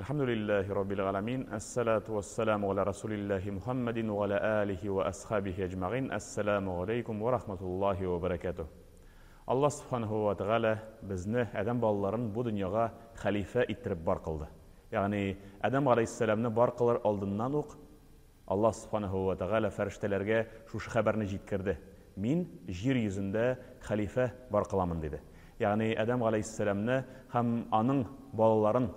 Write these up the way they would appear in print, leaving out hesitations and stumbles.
Әлхәмдүлилләһи раббил галәмин, әссәлату вәссәламу галә расулилләһи Мухаммадин ва галә алихи ва асхабихи әҗмәгыйн. Әссәламу галәйкүм ва рахматуллаһи ва бәрәкәтүһ. Аллаһ субханаһу ва тәгалә безне, адәм балаларын бу дөньяга хәлифә иттереп бар кылды. Ягъни Адәм галәйһиссәламне бар кылыр алдыннан ук Аллаһ субханаһу ва тәгалә фәрештәләргә шушы хәбәрне җиткерде, Мин җир йөзендә хәлифә бар кыламын, диде. Ягъни Адәм галәйһиссәламне һәм аның балаларын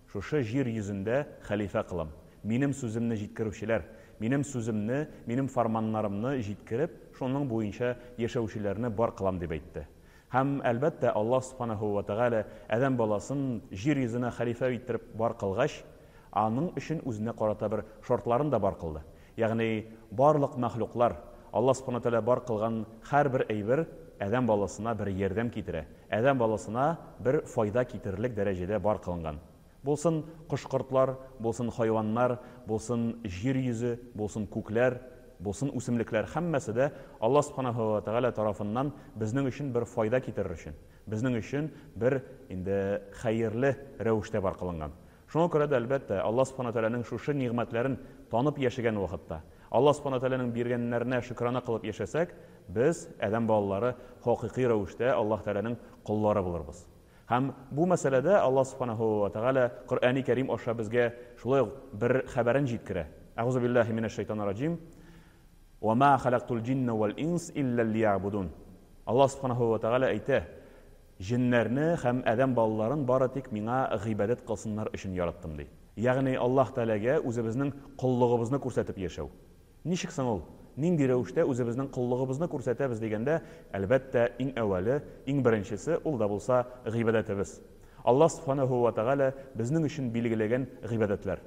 шушы җир йөзендә хәлифә кылам. Минем сүземне җиткерүчеләр, минем сүземне, минем фарманнарымны җиткереп, шуның буенча яшәүчеләрне бар кылам, дип әйтте. Һәм, әлбәттә, Аллаһ Сүбхәнәһү вә Тәгалә адәм баласын җир йөзенә хәлифә иттереп бар кылгач, аның өчен үзенә карата бер шартларын да бар кылды. Ягъни, барлык мәхлуклар, Аллаһ Сүбхәнәһү вә Тәгалә бар кылган һәрбер әйбер адәм баласына бер ярдәм китерә, адәм баласына бер файда китерерлек дәрәҗәдә бар кылынган. Булсын кош-кортлар, булсын хайваннар, булсын җир йөзе, булсын күкләр, булсын үсемлекләр, һәммәсе дә Аллаһ Сүбхәнәһү вә Тәгалә тарафыннан безнең өчен бер файда китерер өчен, безнең өчен бер инде хәерле рәвештә бар кылынган. Шуңа күрә дә, әлбәттә, Аллаһ Сүбхәнәһү вә Тәгаләнең шушы нигъмәтләрен танып яшәгән вакытта, Аллаһ Сүбхәнәһү вә Тәгаләнең биргәннәренә шөкрана кылып яшәсәк, без, адәм балалары, хакыйкый рәвештә Аллаһ Тәгаләнең коллары булырбыз. Һәм бу мәсьәләдә Аллаһ Сүбхәнәһү вә Тәгалә Коръәни Кәрим аша безгә шулай ук бер хәбәрен җиткерә. Әгъузу биллаһи минәш шайтанир раҗим. Вә ма халактул җиннә вәл инс илля лиягъбудун. Аллаһ Сүбхәнәһү вә Тәгалә әйтә, Җеннәрне һәм адәм балаларын бары тик миңа гыйбадәт кылсыннар өчен яраттым, ди. Ягъни Аллаһ Тәгаләгә үзебезнең коллыгыбызны күрсәтеп яшәү. Ничек соң ул? Нинди рәвештә үзебезнең коллыгыбызны күрсәтәбез дигәндә, әлбәттә, иң әүвәле, иң беренчесе, ул да булса, гыйбадәтебез. Аллаһ Сүбхәнәһү вә Тәгалә безнең өчен билгеләгән гыйбадәтләр.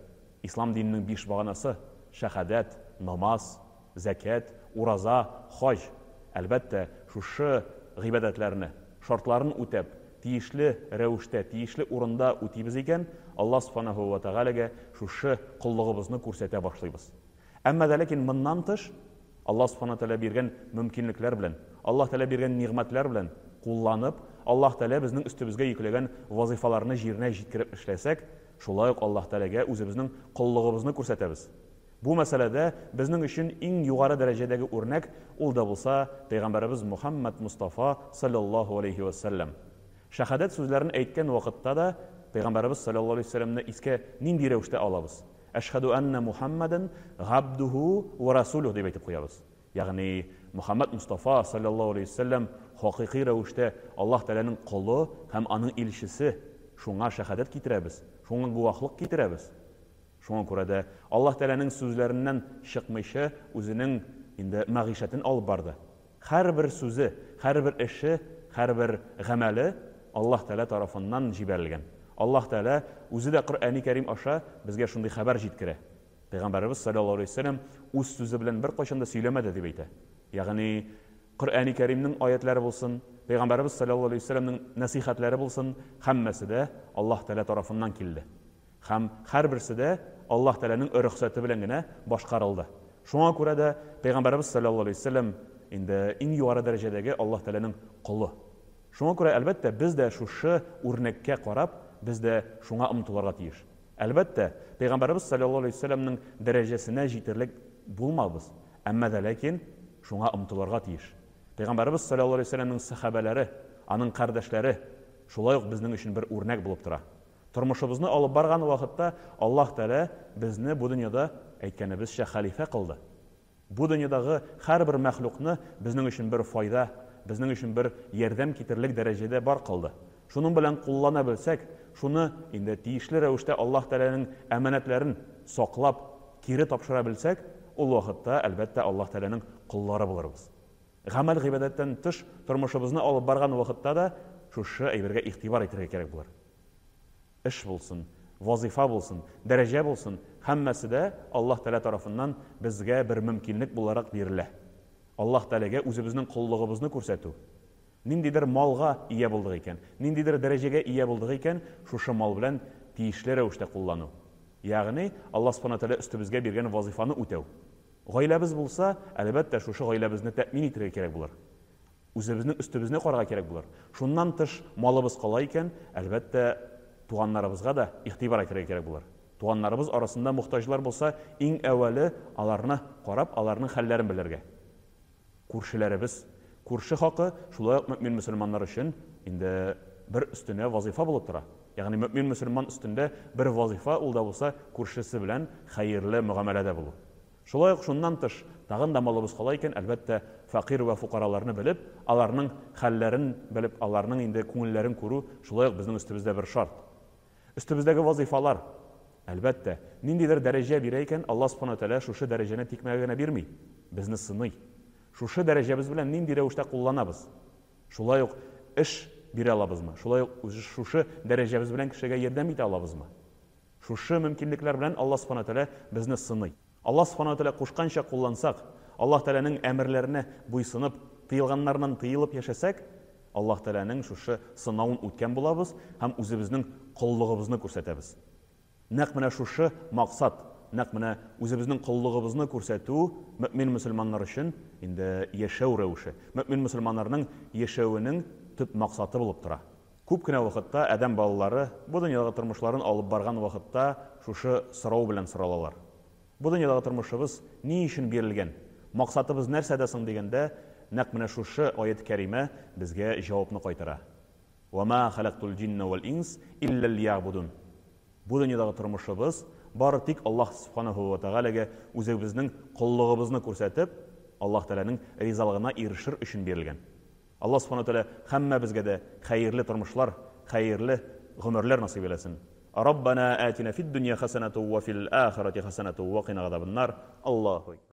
Ислам диненең биш баганасы, шәһадәт, намаз, зәкят, ураза, хаҗ. Әлбәттә, шушы гыйбадәтләрне, шартларын үтәп, тиешле рәвештә, тиешле урында үтибез икән, Аллаһ Сүбхәнәһү вә Тәгаләгә шушы коллыгыбызны күрсәтә башлыйбыз. Әмма дә ләкин моннан тыш, Аллаһ Сүбхәнәһү вә Тәгалә биргән мөмкинлекләр белән, Аллаһ Тәгалә биргән нигъмәтләр белән кулланып, Аллаһ Тәгалә безнең өстебезгә йөкләгән вазыйфаларны җиренә җиткереп эшләсәк, шулай ук Аллаһ Тәгаләгә үзебезнең коллыгыбызны күрсәтәбез. Бу мәсьәләдә безнең өчен иң югары дәрәҗәдәге үрнәк, ул да булса, Пәйгамбәребез Мухәммәд Мостафа салләллаһу галәйһи вә сәлләм. Шәһадәт сүзләрен әйткән вакытта да Пәйгамбәребез салләллаһу галәйһи вә сәлләмне искә нинди рәвештә алабыз? Әшһәдү әннә Мухәммәдән габдүһү вә расүлүһ дип әйтеп куябыз. Ягъни Мөхәммәд Мостафа салләллаһу галәйһи вә сәлләм хакыйкый рәвештә Аллаһ Тәгаләнең колы һәм аның илчесе, шуңа шәһадәт китерәбез, шуңа гуаһлык китерәбез. Шуңа күрә дә Аллаһ Тәгаләнең сүзләреннән чыкмыйча үзенең инде мәгыйшәтен алып барды. Һәрбер сүзе, һәрбер эше, һәрбер гамәле Аллаһ Тәгалә тарафыннан җибәрелгән. Аллаһ Тәгалә үзе дә Коръәни Кәрим аша безгә шундый хәбәр җиткерә. Пәйгамбәребез салләллаһу алейһи ва сәлләм үз сүзе белән беркайчан да сөйләмәде дип әйтә. Ягъни Коръәни Кәримнең аятләре булсын, Пәйгамбәребез салләллаһу алейһи ва сәлләмнең нәсыйхәтләре булсын, һәммәсе дә Аллаһ Тәгалә тарафыннан килде. Һәм һәрберсе дә Аллаһ Тәгаләнең рөхсәте белән генә башкарылды. Шуңа күрә дә Пәйгамбәребез салләллаһу алейһи ва сәлләм инде иң югары дәрәҗәдәге Аллаһ Тәгаләнең колы. Шуңа күрә, әлбәттә, без дә шушы үрнәккә карап, без дә шуңа омтылырга тиеш. Әлбәттә, Пәйгамбәребез салләллаһу алейһи ва сәлләмнең дәрәҗәсенә җитерлек булмабыз, әмма дә ләкин шуңа омтылырга тиеш. Пәйгамбәребез салләллаһу алейһи ва сәлләмнең сәхабәләре, аның кардәшләре шулай ук безнең өчен бер үрнәк булып тора. Тормышыбызны алып барган вакытта Аллаһ Тәгалә безне бу дөньяда, әйткәнебезчә, хәлифә кылды. Бу дөньядагы һәрбер мәхлукны безнең өчен бер файда, безнең өчен бер ярдәм китерерлек дәрәҗәдә бар кылды. Шуның белән куллана белсәк, шуны инде тиешле рәвештә Аллаһ Тәгаләнең әманәтләрен саклап, кире тапшыра белсәк, ул вакытта, әлбәттә, Аллаһ Тәгаләнең коллары булырбыз. Гамәл-гыйбадәттән тыш тормышыбызны алып барган вакытта да шушы әйбергә игътибар итәргә кирәк булыр. Эш булсын, вазыйфа булсын, дәрәҗә булсын, һәммәсе дә Аллаһ Тәгалә тарафыннан безгә бер мөмкинлек буларак бирелә. Аллаһ Тәгаләгә үзебезнең коллыгыбызны күрсәтү. Ниндидер малга ия булдык икән, ниндидер дәрәҗәгә ия булдык икән, шушы мал белән тиешле рәвештә куллану. Ягъни, Аллаһ Субхана Тәгалә өстебезгә биргән вазыйфаны үтәү. Гаиләбез булса, әлбәттә, шушы гаиләбезне тәэмин итәргә кирәк булыр. Үзебезнең өстебезне карарга кирәк булыр. Шуннан тыш малыбыз кала икән, әлбәттә, туганнарыбызга да игътибар итәргә кирәк булыр. Туганнарыбыз арасында мохтаҗлар булса, иң әүвәле аларны карап, аларның хәлләрен белергә. Күршеләребез, күрше хакы шулай ук мөэмин-мөселманнар өчен инде бер өстенә вазыйфа булып тора. Ягъни мөэмин-мөселман өстендә бер вазыйфа, ул да булса күршесе белән хәерле мөгамәләдә булу. Шулай ук шуннан тыш, тагын да малыбыз кала икән, әлбәттә, фәкыйрь вә фукараларны белеп, аларның хәлләрен белеп, аларның инде күңелләрен күрү шулай ук безнең өстебездә бер шарт. Өстебездәге вазыйфалар, әлбәттә, ниндидер дәрәҗә бирә икән, Аллаһ Субхана Тәгалә шушы дәрәҗәне тикмәгә генә бирми, безне сыный. Шушы дәрәҗәбез белән нинди рәвештә кулланабыз? Шулай ук эш бирә алабызмы? Шулай ук шушы дәрәҗәбез белән кешегә ярдәм итә алабызмы? Шушы мөмкинлекләр белән Аллаһ Субхана Тәгалә безне сыный. Аллаһ Субхана Тәгалә кушканча куллансак, Аллаһ Тәгаләнең әмерләренә буйсынып, тыелганнарыннан тыелып яшәсәк, Аллаһ Тәгаләнең шушы сынавын үткән булабыз һәм үзебезнең коллыгыбызны күрсәтәбез. Нәкъ менә шушы максат, нәкъ менә үзебезнең коллыгыбызны күрсәтү мөэмин-мөселманнар өчен инде яшәү рәвеше, мөэмин-мөселманнарның яшәвенең төп максаты булып тора. Күп кенә вакытта адәм балалары бу дөньядагы тормышларын алып барган вакытта шушы сорау белән соралалар. Бу дөньядагы тормышыбыз ни өчен бирелгән? Максатыбыз нәрсәдә соң дигәндә, нәкъ менә шушы аят кәримә безгә җавапны кайтара. Вә ма халәктул җиннә вәл инс илля лиягъбудун. Бу дөньядагы тормышыбыз бары тик Аллаһ Сүбхәнәһү вә Тәгаләгә үзебезнең коллыгыбызны күрсәтеп, Аллаһ Тәгаләнең ризалыгына ирешер өчен бирелгән. Аллаһ Сүбхәнәһү вә Тәгалә һәммәбезгә дә хәерле тормышлар, хәерле гомерләр насыйп әйләсен. Раббана атина фид дөнья хәсәнәту вә фил ахирәти хәсәнәту вә кина газабаннар. Аллаһу әкбәр.